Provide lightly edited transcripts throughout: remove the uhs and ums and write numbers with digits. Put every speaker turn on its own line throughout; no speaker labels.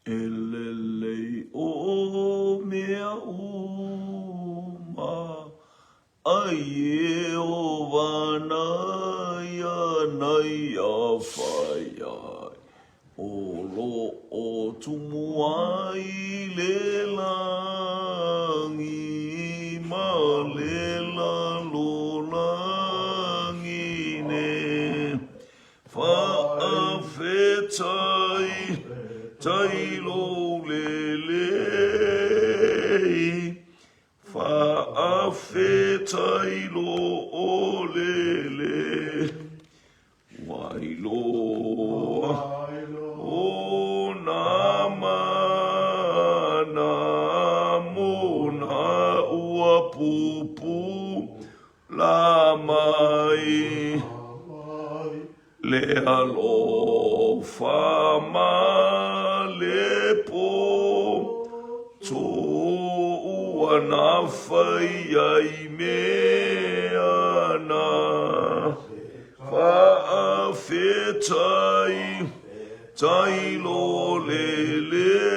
E lelei o mea uma, a Iehova na ia na ia fai ai, o lo o tumu ai le lagi ma le lalolagi nei. Faafetai tai lou lelei, Faafetai lou lelei, Ua iloa o nā mana mona ua pupula mai. Le alofa ma le poto ua na fai ai mea na faafetai tai lo lelei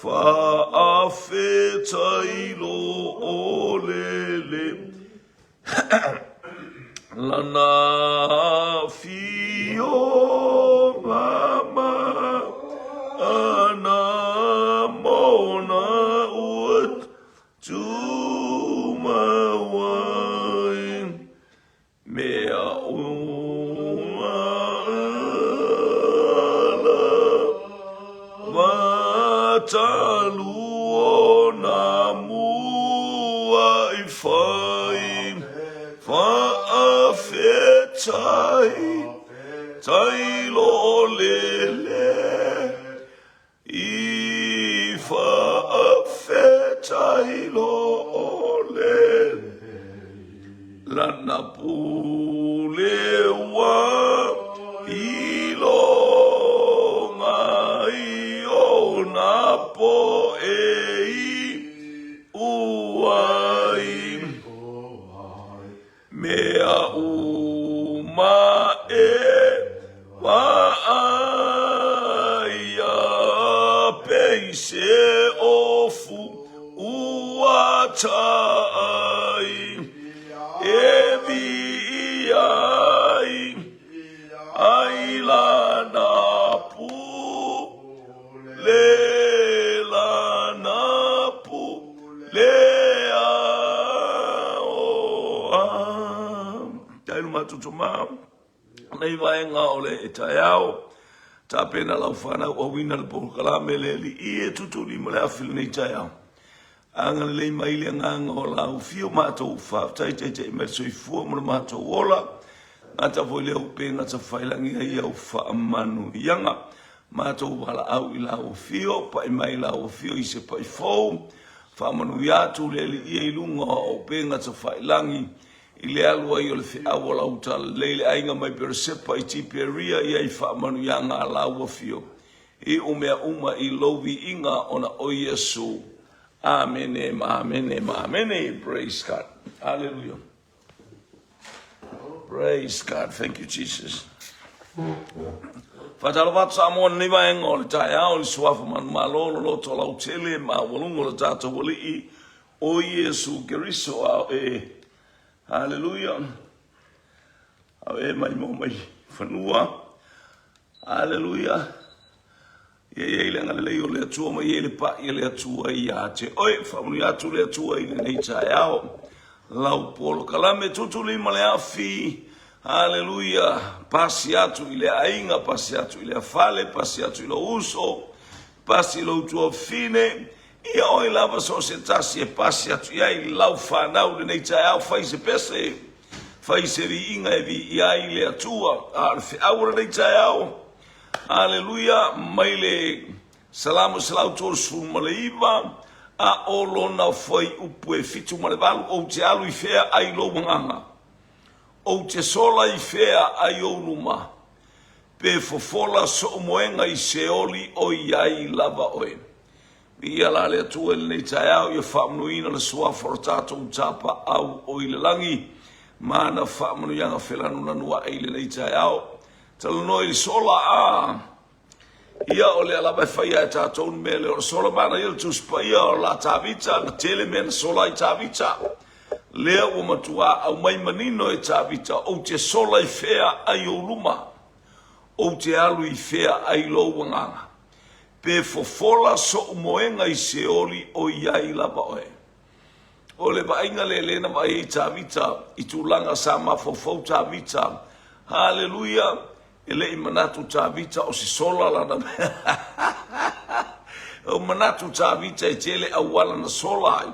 faafetai lo lelei. Lana afioga ma ana mona ua tumau ai mea uma ala Matalu o nā mua i whai Faafetai tai lo lele I faafetai lo lele Lana pule ua iloga i ona poʻe i uai. Mea uma e vaaia pei se ofu ua tai e viia ai ai lana pule lana pule aoa. Tai luma tutuma. Nei vaega o le taeao, tapena lau fanau auina le polokalame le alii e tutuli ma le afi lenei taeao. Agalelei mai le agaga o lau fio matou faafetai taitai mai le soifua ma le matou ola. Gata foi lea upega tafailangi ai au faamanuiaga. Matou valaau i lau afio, pai mai lau afio i se pai fou. Faamanuia atu le alii i luga o upega tafailangi. I le alu ai o le feau o lau talalelei le aiga mai Peresepa i Tiperia ia i faamanuiaga a lau afio i u mea uma i lou viiga ona o Iesu. Amene ma amene ma amene. Praise God. Hallelujah. Praise God. Thank you, Jesus. Faatalofa atu Samoa i lenei vaega o le taeao i le suafa manumalo loloto lautele ma aualuga o le tatou Alii O Iesu Keriso a o e Haleluia A o e mai mo mai fanua Haleluia Ia i ai le agalelei o le Atua ma i ai le pa'i a le Atua ia te oe. Faamanuia atu le Atua i lenei taeao. Lau polokalame tutuli ma le afi. Haleluia. Pasi atu i le aiga, pasi atu i le fale, pasi atu i lou uso, pasi i lou tuafine. Ia oe lava so o se tasi e pasi atu i ai lau fanau lenei taeao, fai se pese, fai se viiga e viia ai le Atua. A o le feau o lenei taeao, aleluia, mai le Salamo 139, a o lona fuaiupu e 78, Ou te alu i fea ai lou agaga? Ou te sola i fea ai ou luma? Pe fofola sou moega i Seoli o i ai lava oe. Viia la le Atua i lenei taeao, ia faamanuiina le suafa o le tatou Tapaau o i le lagi ma ana faamanuiaga felanulanua'i i lenei taeao. Talanoa i le sola a! Ia, o lea lava e faia e tatou le mea lea o le sola. Manaia le Tusi Paia o la Tavita, na tele mea na sola ai Tavita. Lea ua matua aumai manino e Tavita, Ou te sola i fea ai ou luma? Ou te alu i fea ai lou agaga? Pe fofola so'u moega i Seoli o i ai lava oe. O le vaaiga lea lea na vaai ai Tavita i tulaga sa mafaufau Tavita. Haleluia! E le i manatu Tavita o se sola lana mea. O manatu Tavita e tele auala na sola ai,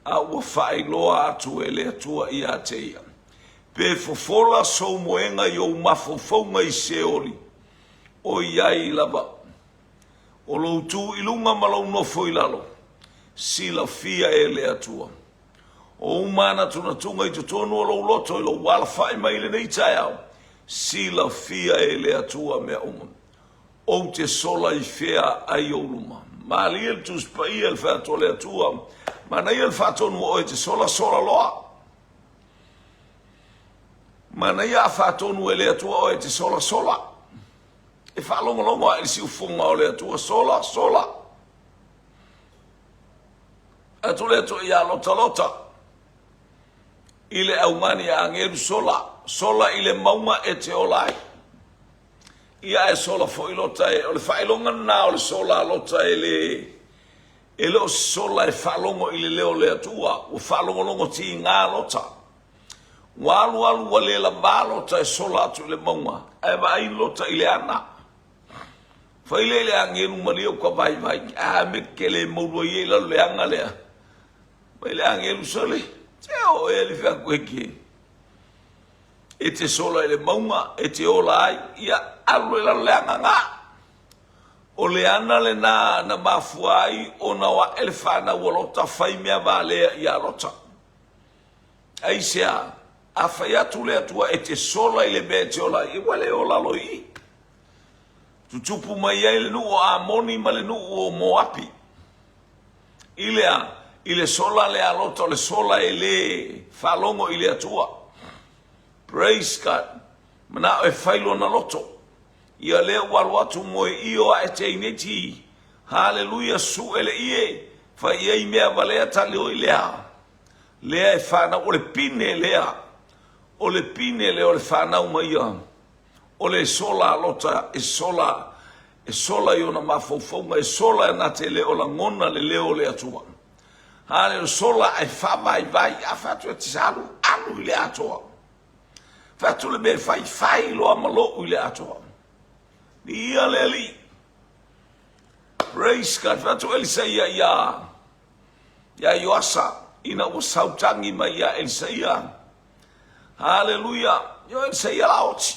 a ua faailoa atu e le Atua ia te ia. Pe fofola sou moega i ou mafaufauga i Seoli, o i ai lava o lou tu i luga ma lou nofo i lalo, silafia e le Atua. O ou manatunatuga i totonu o lou loto i lou alafai mai i lenei taeao, silafia e le Atua mea uma. Ou te sola i fea ai ou luma? Malie le Tusi Paia i le fai atu a le Atua, Manaia le faatonu o oe e te sola sola loa. Manaia a faatonu e le Atua oe e te sola sola. E faalogologo ae i le siufofoga o le Atua, sola sola. Atu le Atua ia Lota, Lota, i le augani a agelu sola, sola i le mauga e te ola ai. Ia ae sola foi Lota e, o le faailoga lena o le sola a Lota e le, e le o se sola e faalogo i le leo o le Atua, ua faalogologo tiga Lota. Ua alu alu ua le lavā Lota e sola atu i le mauga, ae vaai Lota i le ana. Fai lea i le agelu malie o ka vaivai, a me ke le moulu ai ia i lalo le aga lea. Mai le agelu sole, se o e ali fea koe ke. E te sola i le mauga, e te ola ai, ia alu i lalo le aga nga. O le ana lena na mafua ai ona o ae le fanau a Lota fai mea valea ia Lota. Aisea? A fai atu le Atua e te sola i le mea e te ola ai, ua le ola loa i i. Tutupu mai ai le nuu o Amoni ma le nuu o Moapi. I le a? I le sola lea a Lota, o le sola e le faalogo i le Atua. Praise God. Manao e fai lona loto. Ia lea ua alu atu moe io ae te ineti. Haleluia, sue le ie, fai i ai mea valea tali oi lea. Lea e fanau, o le pine lea. O le pine lea o le fanau mai ia. O le sola a Lota e sola, e sola i ona mafaufauga, e sola na te le o lagona le leo o le Atua. Haleluia, sola ae faavaivai, a fai atu e te alu, alu i le atoa. Fai atu le mea e fai, fai loa ma lou i le atoa. Viia le Alii. Praise God. Fai atu Elisaia ia ia Ioasa ina ua sautagi mai ia Elisaia. Haleluia. Io Elisaia la oti.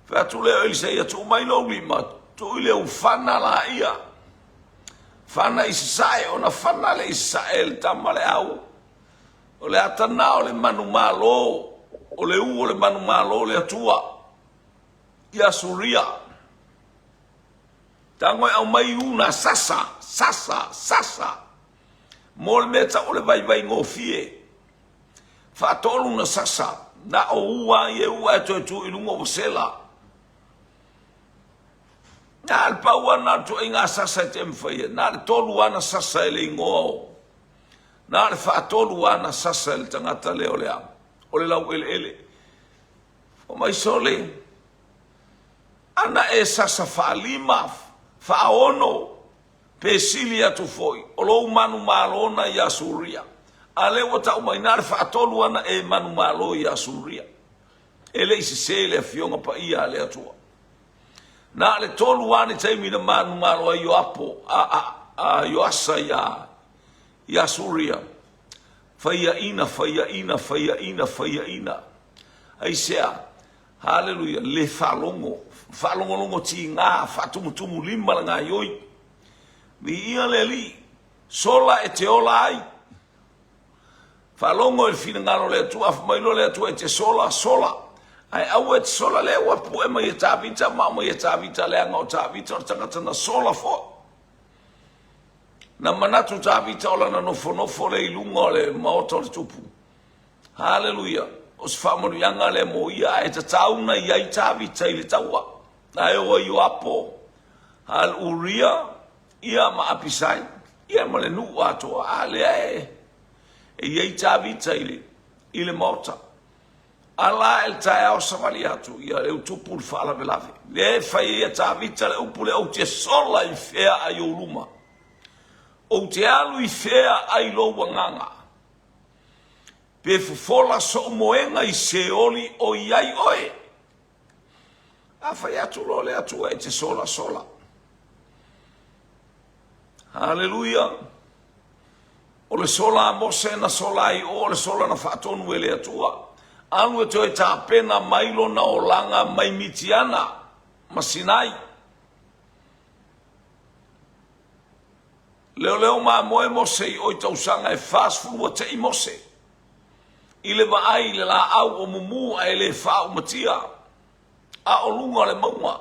Fai atu lea o Elisaia, tuu mai lou lima, tuu i le ufana la ia. Fana i sasae, ona fana le i sasae e le tama le au. O le atana o le manumalo, o le u o le manumalo o le Atua ia Suria. Tago e aumai una sasa, sasa, sasa. Mo le mea tau o le vaivai gofie. Faatolu na sasa, na o u a ia u ae toe tu i luga ua sela. Na le pau a na le tuaiga sasa e te mawhaia. Na le tolu a na sasa e le ingoa o. Na le faatolu a na sasa e le tagata lea o le a. O le laueleele. O mai sole. Ana e sasa faalima, faaono, pe sili atu foi, o lou manumalo na iā Suria. A lea ua tau mai, na le faatolu ana e manumalo iā Suria. E le i sesē le Afioga Paia a le Atua. Na le tolu lava ni taimi na manumalo ai Ioapo, a, a, a Ioasa iā, iā Suria. Faiaina, faiaina, faiaina, faiaina. Aisea? Haleluia, le faalogo, faalogologo tiga, faatumutumu lima le gaioi. Viia le Alii, sola e te ola ai. Faalogo i le finagalo o le Atua, afa mai loa le Atua e te sola, sola. Ae aua e te sola lea ua pue mai e Tavita ma aumai e Tavita leaga o Tavita o le tagata na sola foi. Na manatu Tavita o lana nofonofo lea i luga o le maota o le tupu. Haleluia! O se faamanuiaga lea mo ia, ae tatau na i ai Tavita i le taua. Na e o ai Ioapo, al Uria, ia ma Apisai, ia ma le nuu atoa. A lea e, e i ai Tavita i le, i le maota. Ala ae le taeao savali atu, ia lea ua tupu le faalavelave. Lea e fai ai e Tavita le upu lea, ou te sola i fea ai ou luma. Ou te alu i fea ai lou agaga. Pe fofola sou moega i Seoli o i ai oe. A fai atu loa le Atua e te solasola. Haleluia! O le sola a Mose na sola ai o, o le sola na faatonu e le Atua. Alu e toe tapena mai lona olaga mai Mitiana ma Sinai. Leoleo mamoe Mose i oi tausaga e 40 ua te'i Mose i le vaai i le laau o mumu ae le faaumatia, a o luga o le mauga.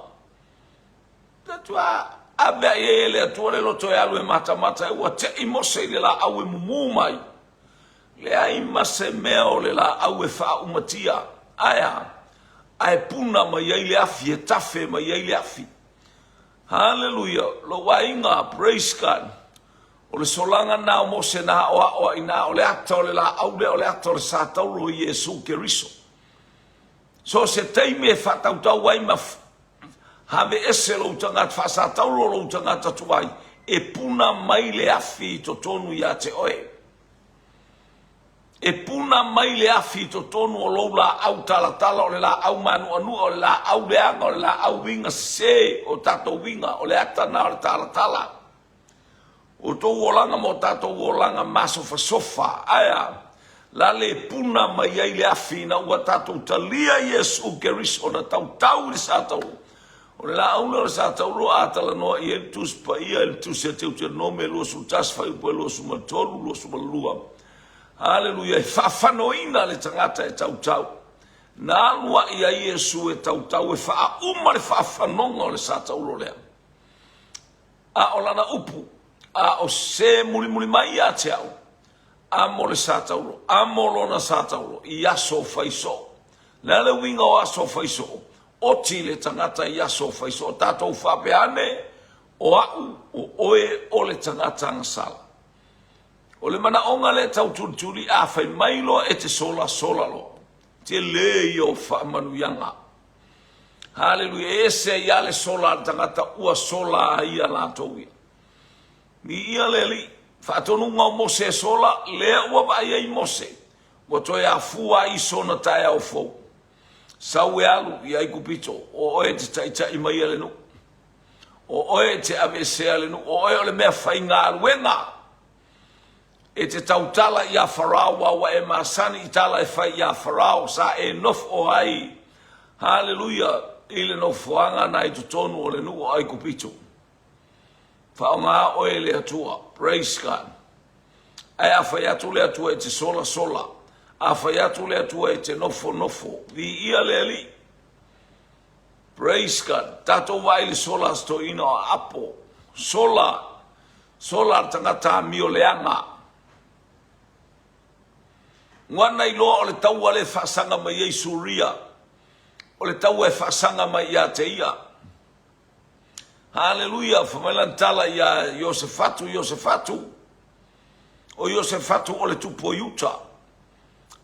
Atua ave ai e le Atua le loto e alu e matamata ua te'i Mose i le laau e mumu mai. Leai ma se mea o le laau e faaumatia. Ae a? Ae puna mai ai le afi, e tafe mai ai le afi. Haleluia! Lou aiga, praise God. O le solaga na o Mose na aoao ai na, o le ata o le laau lea, o le ata o le satauro o Iesu Keriso. So se taimi e faatautau ai ma aveese lou tagata, faasatauro lou tagata tuai, e puna mai le afi i totonu ia te oe. E puna mai le afi i totonu o lou laau talatala, o le laau manuanua, o le laau leaga, o le laau uiga sese, o tatou uiga, o le ata na o le talatala. O tou olaga ma o tatou olaga masofasofa, ae a? La le puna mai ai le afi ina ua tatou talia Iesu Keriso na tautau i le satauro. O le laau lea o le satauro a talanoa i ai le Tusi Paia i le Tusi a Teuteronome 21 fuaiupu e 23, 22. Aleluia, e faafanoina le tagata e tautau. Na alu ai a Iesu e tautau e faauma le faafanoga o le satauro lea. A o lana upu, a o se mulimuli mai ia te au, amo le satauro, amo lona satauro i aso fai soo. Le a le uiga o aso fai soo? Oti le tagata i aso fai soo. Tatou faapea ane, o au, o oe o le tagata agasala. O le manaoga lea tau tulituli, a fai mai loa e te sola, sola loa. Tele ia o faamanuiaga. Haleluia. E ese ai lava le sola a le tagata ua sola ai ia latou ia. Viia le Alii. Faatonuga o Mose e sola, lea ua vaai ai Mose, ua toe afua ai sona taeao fou. Sau e alu i Aikupito, o oe e te taitai maia le nuu. O oe e te aveesea le nuu, o oe o le mea faigaluega. E te tautala iā Farao aua ua e masani i tala e fai iā Farao sa e nofo ai, haleluia, i le nofoaga na i totonu o le nuu o Aikupito. Faaaoga oe e le Atua. Praise God. Ae a fai atu le Atua e te solasola, a fai atu le Atua e te nofonofo, viia le Alii. Praise God. Tatou vaai i le sola a si toeaina o Apo. Sola, sola a le tagata amio leaga. Ua iloa o le taua lea e faasaga mai ai Suria, o le taua e faasaga mai ia te ia. Haleluia, fai mai lana tala iā Iosefatu, Iosefatu, o Iosefatu o le tupu o Iuta,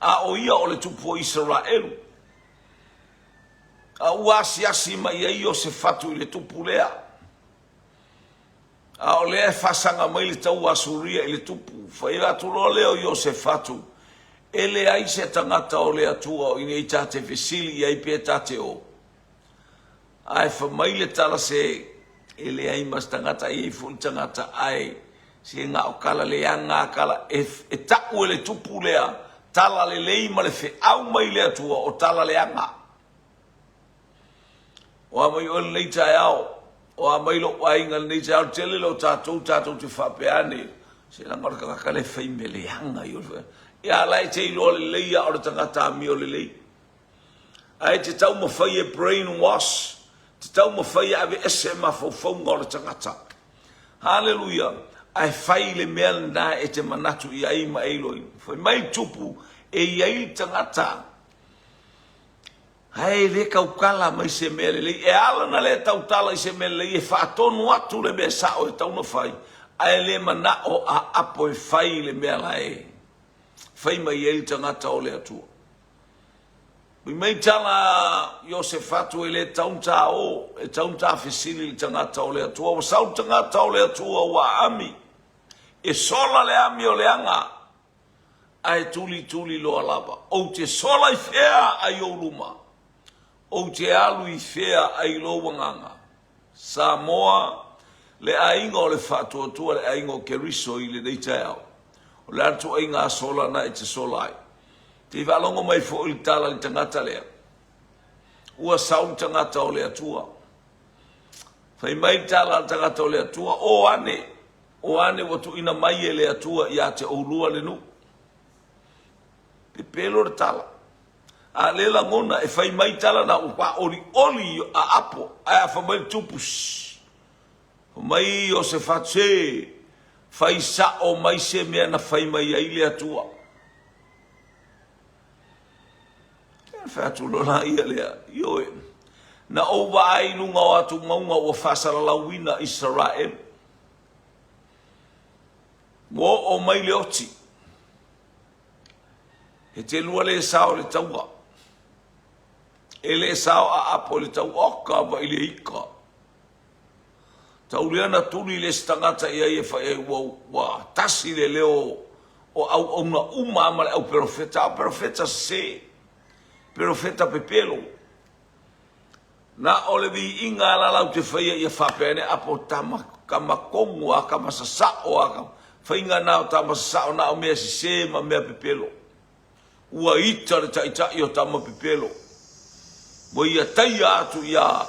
a o ia o le tupu o Isaraelu. A ua asiasi mai ai Iosefatu i le tupu lea. A o lea e faasaga mai le taua a Suria i le tupu. Fai atu loa lea o Iosefatu, E leai se tagata o le Atua o i inei ta te fesili i ai pe ta te o. Ae fai mai le tala se e leai ma se tagata, e i ai foi le tagata ae se na o kala leaga a kala e, e ta'u e le tupu lea tala lelei ma le feau mai le Atua o tala leaga. O a mai oe lenei taeao, o a mai lou aiga lenei taeao, le tele lea o tatou, tatou te faapea ane, se leaga o le tagata lea e fai mea leaga. Ia la e te iloa lelei lava o le tagata amio lelei. Ae te taumafai e brain wash, te taumafai e aveese mafaufauga o le tagata. Haleluia! Ae fai le mea lena e te manatu i ai ma e iloaina. Fai mai le tupu, e i ai le tagata. Ae le tautala mai se mea lelei. E ala ona le tautala i se mea lelei e faatonu atu le mea sao e tatau ona fai, ae le manao a apo e fai le mea la e fai mai ai le tagata o le Atua. Fai mai tala a Iosefatu e le tatau ona ta o, e tatau ona ta fesili i le tagata o le Atua. Ua sau le tagata o le Atua ua aami, e sola le amio leaga, ae tulituli loa lava. Ou te sola i fea ai ou luma? Ou te alu i fea ai lou agaga? Samoa, le aiga o le faatuatua, le aiga o Keriso i lenei taeao. O le a le tuaiga sola na e te sola ai? Te i faalogo mai foi le tala i le tagata lea. Ua sau le tagata o le Atua. Fai mai le tala a le tagata o le Atua, o ane, o ane ua tuuina mai e le Atua ia te oulua le nuu. Pepelo le tala. A le lagona e fai mai tala na ua faaolioli a apo, ae a fai mai le tupu, shh. Fai mai Iosefatu, se, fai sao mai se mea na fai mai ai le Atua. Ia fai atu loa ia lea, ioe, na ou vaai i luga o atu mauga ua faasalalauina Isaraelu. Ua oo mai le oti. E te lua le sao i le taua. E le sao a apo i le taua. Oka vai le ika. Tau lea na tuli le isi tagata i ai e fai ai ua, ua tasi le leo o auauna uma ma le au perofeta. Au perofeta sese. Perofeta pepelo. Na o le viiga la lau te faia ia faapea ane apo tama kama kogu a kama sasao a kama faiga na o tama sasao na o mea sese ma mea pepelo. Ua ita le taitai o tama pepelo. Ua ia taia atu ia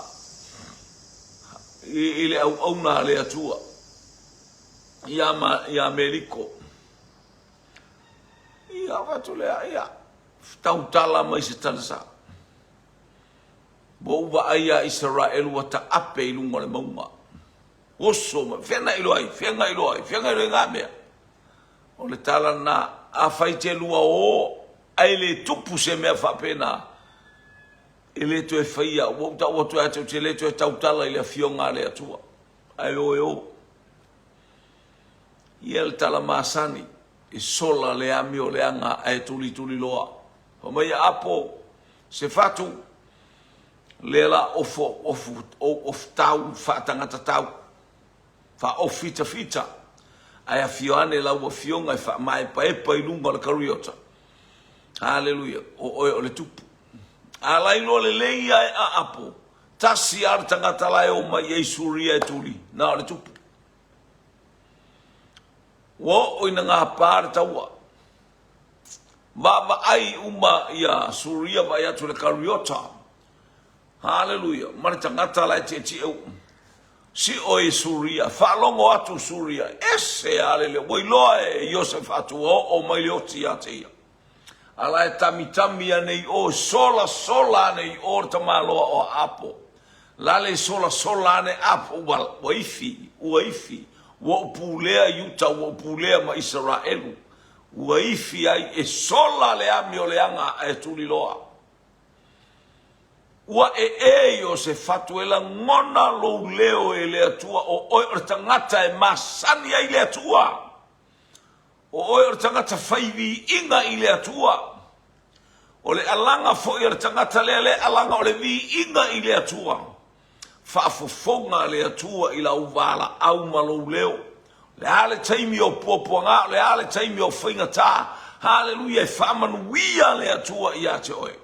i, i le auauna a le Atua ia ma ia Meliko. Ia avatu lea ia tautala mai se tala sao. Ua ou vaai ia Isaraelu ua taape i luga o le mauga. Oso mai, fea na iloa ai, fea na iloa ai, fea na iloa ai ngā mea. O le tala lena, afai te lua o, ae le tupu se mea faapena, e le toe faia, ua ou tau atu ia te ou te le toe tautala i le afioga a le Atua. Ae o e o. Ia le tala masani, e sola le amio leaga ae tulituli loa. Fai mai a Apo, se fatu, lea la ofo, ofu, ou ofutau faatagata tau, faaofitafita, ae afio ane lau afioga e faamaepaepa i luga o le kariota. Haleluia, o oe o le tupu. A lailoa lelei ia e Aapo, tasi lava le tagata la e omai i ai Suria e tuli, na o le tupu. Ua oo ina gapa le taua. Vaavaai uma ia Suria vaai atu le kariota. Haleluia. Ma le tagata la e tietie u. Sio i Suria. Faalogo atu Suria. Ese a le leo. Ua iloa e Iosefa atu ua oo mai le oti ia te ia. A la e tamitami ane i o, sola sola ane i o le tamaloa o Apo. La le sola sola ane Apo ua, ua ifi, ua ifi. Ua ou pulea Iuta, ua ou pulea ma Isaraelu. Ua ifi ai e sola le amio leaga ae tuliloa. Ua ee Iosefatu e lagona lou leo e le Atua, o oe o le tagata e masani ai le Atua. O oe o le tagata fai viiga i le Atua. O le alaga foi a le tagata lea le alaga o le viiga i le Atua. Faafofoga le Atua i lau valaau ma lou leo. O le a le taimi o puapuaga, o le a le taimi o faigata, haleluia, e faamanuia le Atua ia te oe.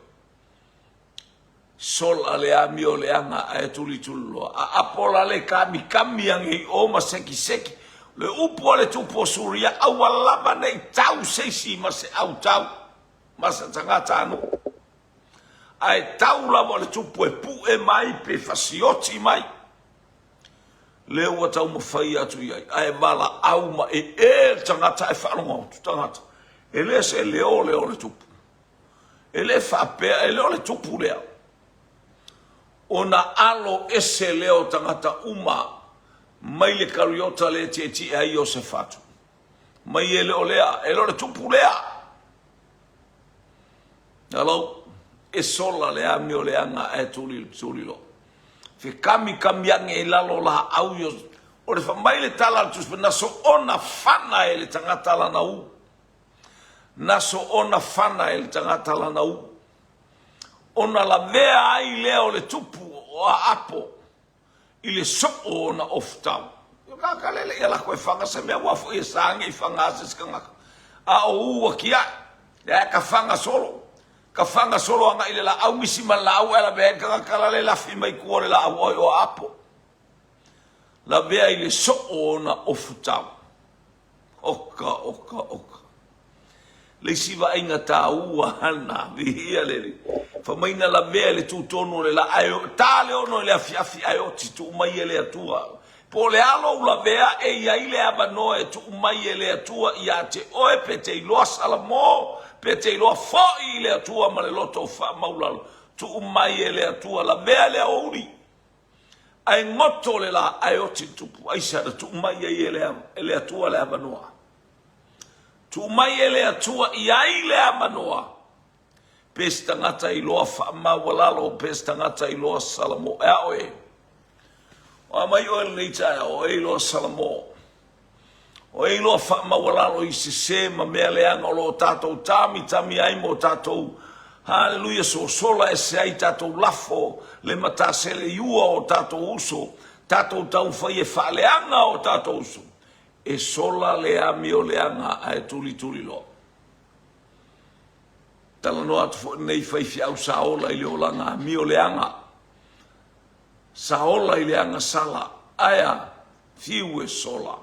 Sola le amio leaga ae tulituli loa. A apo la le kamikami ane i o ma sekiseki. Le upu a le tupu o Suria, aua lava ne i tau se isi ma se autau ma se tagata nuu. Ae tau lava o le tupu e pue mai pe fasioti mai. Lea ua taumafai atu i ai, ae valaau ma ee le tagata ae faalogo atu tagata. E le se leo lea o le tupu. E le faapea, e le o le tupu lea. Ona alo ese lea o tagata uma mai le kariota lea e tietie ai Iosefatu. Mai e le o lea, e le o le tupu lea. Hello. E sola le amioleaga ae tulituliloa. Fekamikamiaʻi i lalo o laau i o le fai mai le tala a le Tusi Na soona fana e le tagata lana u. Na soona fana e le tagata lana u. Ona lavea ai lea o le tupu o Aapo i le soo o ona ofutau. Ia ka lele ia lako e faga se mea ua foi e sa nge i faga se se kangaka. A o u ua kiaʻi, lea ka faga solo. Ka faga solo agaʻi i le laau misi ma le laau ae lavea ai le tagata la le lafi mai tua o le laau oi o Aapo. Lavea i le soo o ona ofutau. Oka, oka, oka. Le isi vaaiga taua lena, viia le Alii. Fai mai na lavea i le tutonu o le la, ae ta le ono i le afiafi ae oti, tuu mai e le Atua. Po o le a lou lavea e i ai le avanoa e tuu mai e le Atua ia te oe pe te iloa Salamo, pe te iloa foi i le Atua ma le loto faamaulalo. Tuu mai e le Atua, lavea le aoauli. Ae goto le la, ae oti le tupu. Aisea na tuu mai ai e le Atua le avanoa? Tuu mai e le Atua i ai le avanoa pe se tagata iloa faamaualalo, pe se tagata iloa Salamo. E a oe? O a mai oe lenei taeao, o e iloa Salamo. O e iloa faamaualalo i sese ma mea leaga o lo o tatou tamitami ai ma o tatou Haleluia sosola ese ai tatou lafo le matasele i ua o tatou uso, tatou taumafai e faaleaga o tatou uso. E sola le amioleaga ae tulituli loa. Talanoa atu foi lenei faifeau sa ola i le olaga amioleaga. Sa ola i le agasala, ae a? Fiu e sola.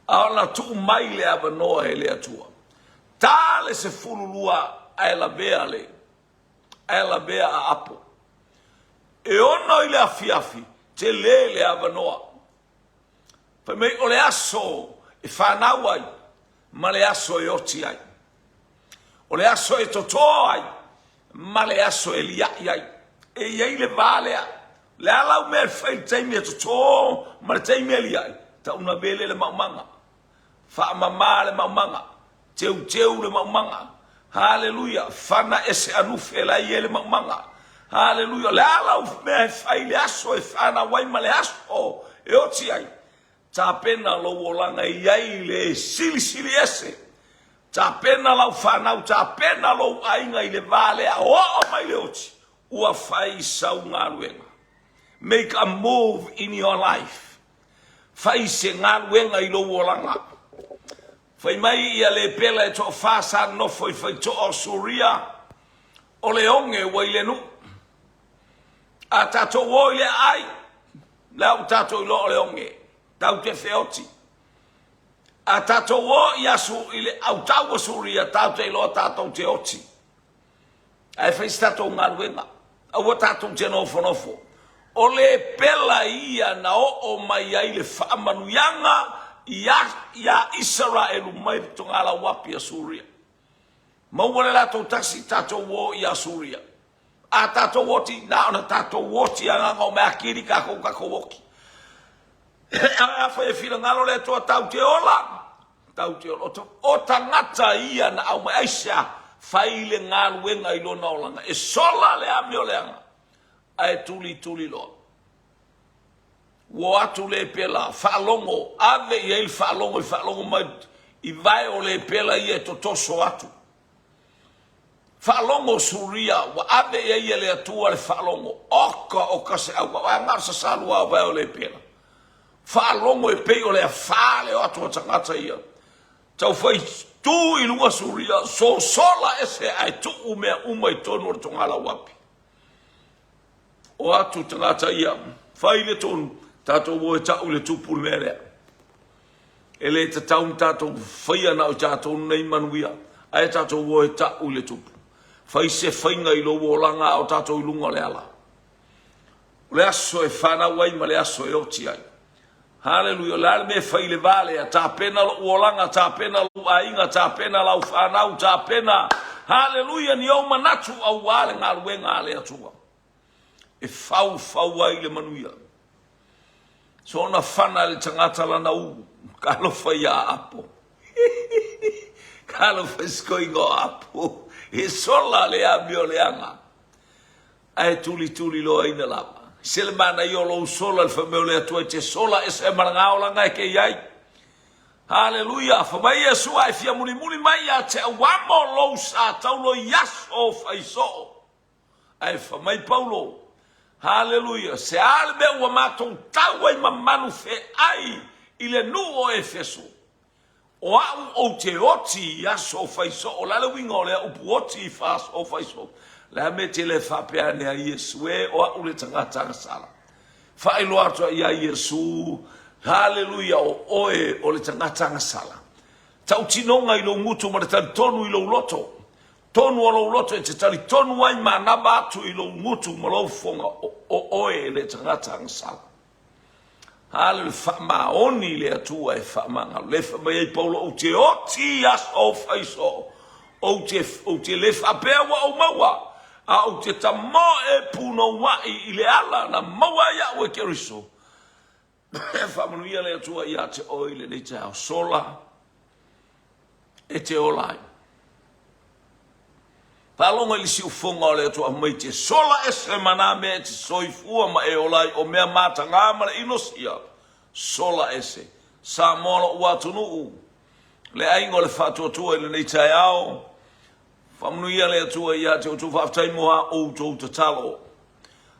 A ona tuu mai le avanoa e le Atua. Ta le 12 ae lavea le ae lavea Aapo. E 6 i le afiafi, tele le avanoa. Fai mai o le aso e fanau ai ma le aso e oti ai. O le aso e totō ai ma le aso e liaʻi ai. E i ai le va lea. Le a lau mea e fai i le taimi e totō ma le taimi e liaʻi? Tauna vele le maumaga. Faamama le maumaga. Teuteu le maumaga. Haleluia. Fana ese anufe la e i ai le maumaga. Haleluia. O le a lau mea e fai i le aso e fanau ai ma le aso e oti ai? Tapena lou olaga e i ai le silisili ese. Tapena lau fanau, tapena lou aiga i le va lea, oo mai le oti, ua fai sau galuega. Make a move in your life. Fai se galuega i lou olaga. Fai mai ia Lepela e toafa sa nofo i faitoa o Suria, o le oge ua i le nuu. A tatou o i le aai, la ua tatou iloa o le oge, tau te feoti. A tatou o i asu i le autau o Suria, tau te iloa tatou te oti. Ae fai se tatou galuega, aua tatou te nofonofo. O le pela ia na oo mai ai le faamanuiaga ia, ia Isaraelu mai le togalauapi a Suria. Maua le latou tasi, tatou o i Asuria. A tatou oti, na ona tatou oti agaga o mea kili tatou tatou oti. A fai e finagalo le Atua tau te ola, tau te ola. O tagata ia na aumai, aisea, fai le galuega i lona olaga. E sola le amioleaga, ae tulituli loa. Ua o atu le pela, faalogo, ave i ai le faalogo i faalogo mai i vae o le pela ia e totoso atu. Faalogo Suria, ua ave i ai e le Atua le faalogo. Oka, oka se auga, o aga o le sasalua o vae o le pela. Faalogo e pei o le afā le o atu a tagata ia. Tau fai tu i luga Suria, sosola ese ae tuu mea uma i tonu o le togalauapi. O atu tagata ia, fai le tonu, tatou o e tau i le tupu le mea lea. E le tatau ona tatou faia na o tatou nei manuia, ae tatou o e tau i le tupu. Fai se faiga i lou olaga a o tatou i luga o le ala. O le aso e fanau ai ma le aso e oti ai. Haleluia, o le a le mea e fai i le va lea? Tapena lou olaga, tapena lou aiga, tapena lau fanau, tapena, haleluia, ni ou manatu aua le galuega a le Atua. E faufau ai le manuia. Soona fana le tagata lana u, talofa ia Apo. Talofa i se koiga o Apo. E sola le amioleaga. Ae tulituliloaina lava. Se le manaia o lou sola i le fai mai o le Atua e te sola ese ma le gaolaga e ke i ai. Haleluia! Fai mai Iesu, A e fia mulimuli mai ia te au amo lou sa taulo i aso fai soo. Ae fai mai Paulo, Haleluia! Se a le mea ua matou tau ai ma manu feai i le nuu o Efeso? O au ou te oti i aso fai soo. O le a le uiga o lea upu oti i aso fai soo? Le a mea e te le faapea ane ai Iesu e, o au le tagata agasala. Faailoa atu ai ia Iesu, haleluia, o oe o le tagata agasala. Tautinoga i lou gutu ma le talitonu i lou loto. Tonu o lou loto e te talitonu ai manava atu i lou gutu ma lou fofoga o oe le tagata agasala. A le faamaoni i le Atua e faamagalo. Le fai mai ai Paulo, ou te oti i aso fai soo. Ou te, ou te le faapea ua ou maua, a ou te tamoe punouai i le ala na maua ai au e Keriso. Faamanuia le Atua ia te oe i lenei taeao. Sola e te ola ai. Faalogo i le siufofoga o le Atua mai te sola ese ma nā mea e te soifua ma e ola ai o mea matagā ma le inosia. Sola ese. Samoa lo'u atunuu, le aiga o le faatuatua i lenei taeao. Faamanuia le Atua ia te outou. Faafetai mo a outou tatalo.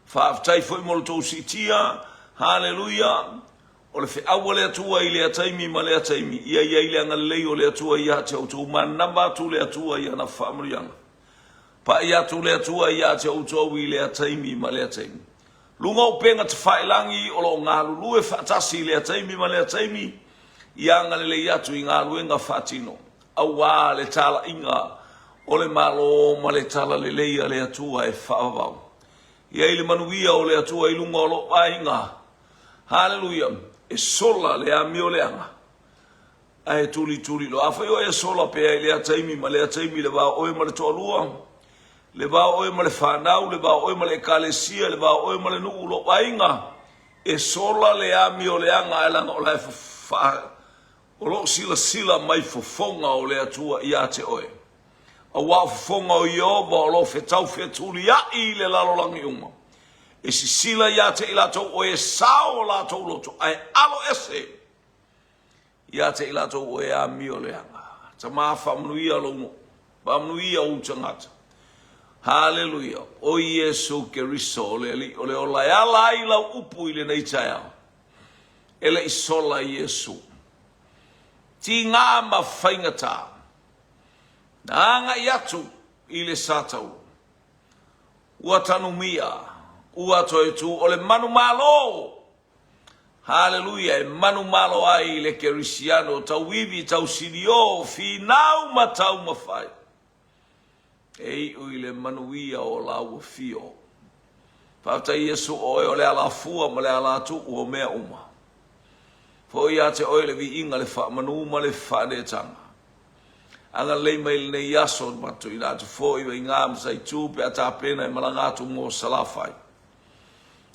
Faafetai foi mo le tou siitia. Haleluia. O le feau a le Atua i lea taimi ma lea taimi, ia i ai le agalelei o le Atua ia te outou, manava atu le Atua i ana faamanuiaga. Pai atu le Atua ia te outou i lea taimi ma lea taimi. Luga o upega tafailagi o lo o galulue faatasi i lea taimi ma lea taimi, ia agalelei atu i galuega faatino, auā le talaiga o le Malo ma le talalelei a le Atua e faavavau. Ia i le manuia o le Atua i luga o lou aiga. Haleluia! E sola le amio leaga, ae tulituli loa. Afai o e sola pea i lea taimi ma lea taimi, le va o oe ma le toalua, le va o oe ma le fanau, le va o oe ma le ekalesia, le va o oe ma le nuu, lou aiga, e sola le amio leaga, ae leaga o la e fa, o lo o silasila mai fofoga o le Atua ia te oe. Aua o fofoga o Ieova o lo o fetau fetuliai i le lalolagi uma, e sisila ia te i latou o e sao o latou loto, ae alo ese ia te i latou o e amio leaga. Tama, faamanuia lou nuu, faamanuia ou tagata. Haleluia! O Iesu Keriso o le Alii o le ola e ala ai lau upu i lenei taeao. E le i sola Iesu. Tiga ma faigata. Na agai atu i le satauro. Ua tanumia, ua toe tu o le manumalo. Haleluia, e manumalo ai le Kerisiano, tauivi, tausilio, finau ma taumafai. E iu i le manuia o lāua fio. Faafetai Iesu o oe o le alafua ma le alatuu o mea uma. Foi ia te oe le viiga, le faamanu ma le faaneetaga. Agalelei mai lenei aso ma tuuina atu foi Vaiga ma Saitu pe a tapena e malaga atu mo Salafai.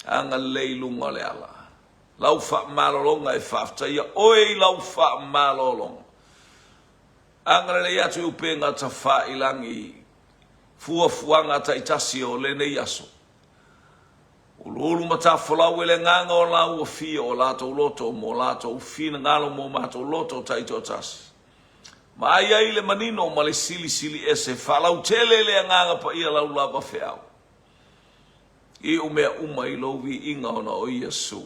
Agalelei i luga o le ala. Lau faamalologa e faafetaia oe i lau faamalologa. Agalelei atu i upega tafailagi fuafuaga taitasi o lenei aso. Uluulu ma tafolau e le agaga o lāua fia o latou loto mo latou finagalo mo matou loto taitoatasi. Vaai ai le manino ma le silisili ese, faalautele le Agaga Paia lau lava feau. Iu mea uma i lou viiga ona o Iesu.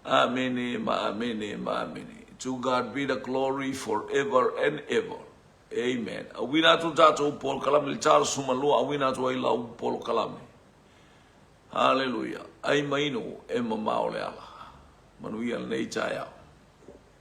Amene ma amene ma amene. To God be the glory forever and ever. Amen. Auina atu le tatou polokalame i le 42, auina atu ai lau polokalame. Haleluia. Ai ma inu e mamao le ala. Manuia lenei taeao.